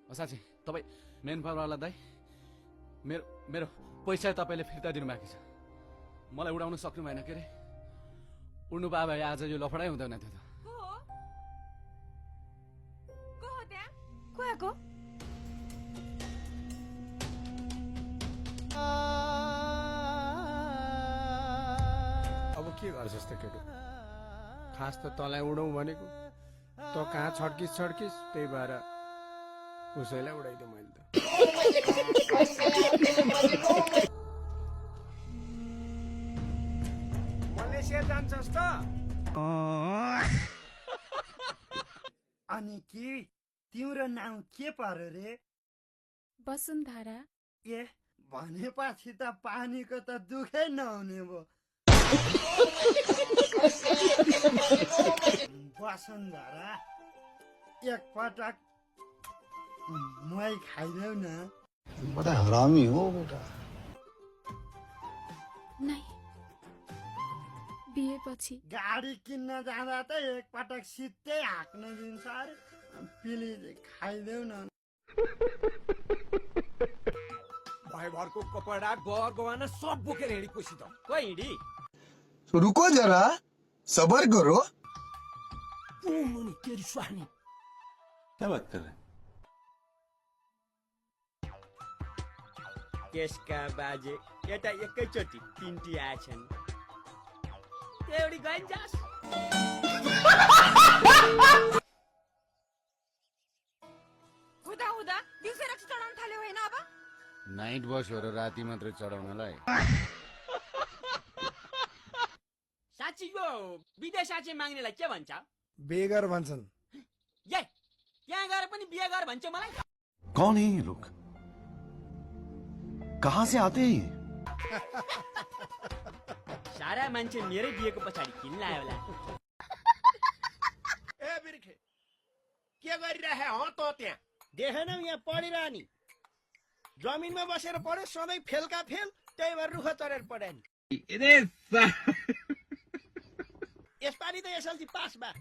साँच्चै तपाईँ मेन पावरवाला दाइ मेरो मेरो पैसा तपाईँले फिर्ता दिनु बाँकी छ। मलाई उडाउन सक्नु भएन के अरे? उड्नु पाए भए आज यो लफडै हुँदैन थियो त। अब के गर्छस् त केटो? खास त तँलाई उडौँ भनेको, त कहाँ छड्किस त्यही भएर उसैलाई उडाइदिउँ मैले त। मलेसिया जान्छस् त? अनि के तिम्रो नाम के पर्यो रे? वसुन्धरा। ए भनेपछि त पानीको त दुखै नहुने भो। वसुन्धरा एकपटक मही खाइदेऊ न। बड़ा हरामी हो बेटा। नै बिहेपछि गाडी किन्न जाँदा त एकपटक सित्तै हाँक्न दिन्छ अरे। प्लिज खाइदेऊ न। भाइ भरको कपडा गहर गहना सब बोकेर हिँडी कोसी त कोही हिँडी। रुको जरा सबर करो। तेरी सुहानी क्या बात कर रहे हैं? त्यसका बाजे एउटा एकैचोटि तिनटी आएछन्। एउटी गइन्जास। हुँदा हुँदा दिउँसै रक्सी चढाउन थाल्यो होइन? अब नाइट बस हो र राति मात्रै चढाउनलाई। साँच्ची यो विदेश साँच्ची माग्नेलाई के भन्छ? बेगर भन्छन्। ए त्यहाँ गएर पनि बिहे गर भन्छ मलाई। कौन है ये लोग? कहाँ से आते हैं ये? सारा मान्छे मेरै बिहेको पछाडि किन लायो होला। ए बिर्खे के गरिरहे हो त त्यहाँ? देखेनौ यहाँ पढिरहनी? जमिनमा बसेर पढ्यो, सधैँ फेलका फेल, त्यही भएर रुख चढेर पढ्यो नि। यसपालि त एसएलसी पास भए।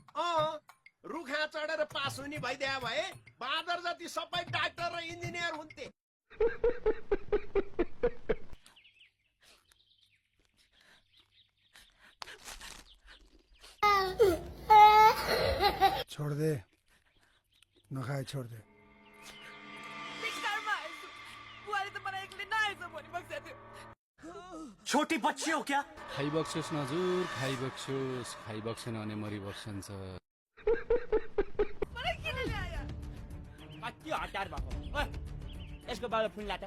रुखा चढेर पास हुने भइदिए भए बाँदर जति सबै डाक्टर र इन्जिनियर हुन्थे। छोड़ दे, नखाए छोड़ दे। बुहारी त मलाई एक्लै नआएछ भोलि बक्सा थियो। छोटी बच्ची हो क्या? खाइबक्सोस् न हजुर, खाइबक्सेन भने मरिबक्सन्छ। मलाई किन ल्यायो? कति हतार भएको। ओए यसको बाबा फुन ला त।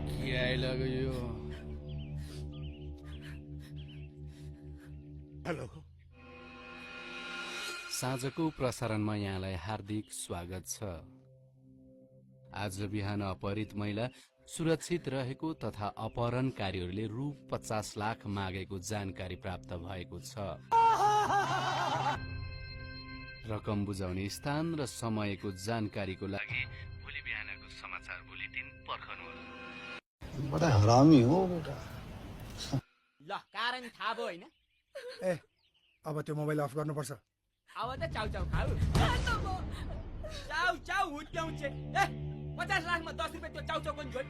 के आइलाग्यो यो? हेलो साँझको प्रसारणमा यहाँलाई हार्दिक स्वागत छ। आज बिहान अपहरित महिला सुरक्षित रहेको तथा अपहरणकारीहरूले रु 50 लाख मागेको जानकारी प्राप्त भएको छ। रकम बुझाउने स्थान र समयको जानकारीको लागि भोलि बिहानको समाचार बुलेटिन पर्खनुहोला। बड़ा हरामी हो बेटा। ल कारण थाहा भयो होइन? ए अब त्यो मोबाइल अफ गर्नुपर्छ। अब त चाउ चाउ खाऊ। चाउ चाउ हुत्याउँछ। ए 50 लाखमा 10 रुपियाँ त्यो चाउ चाउ पनि छोड।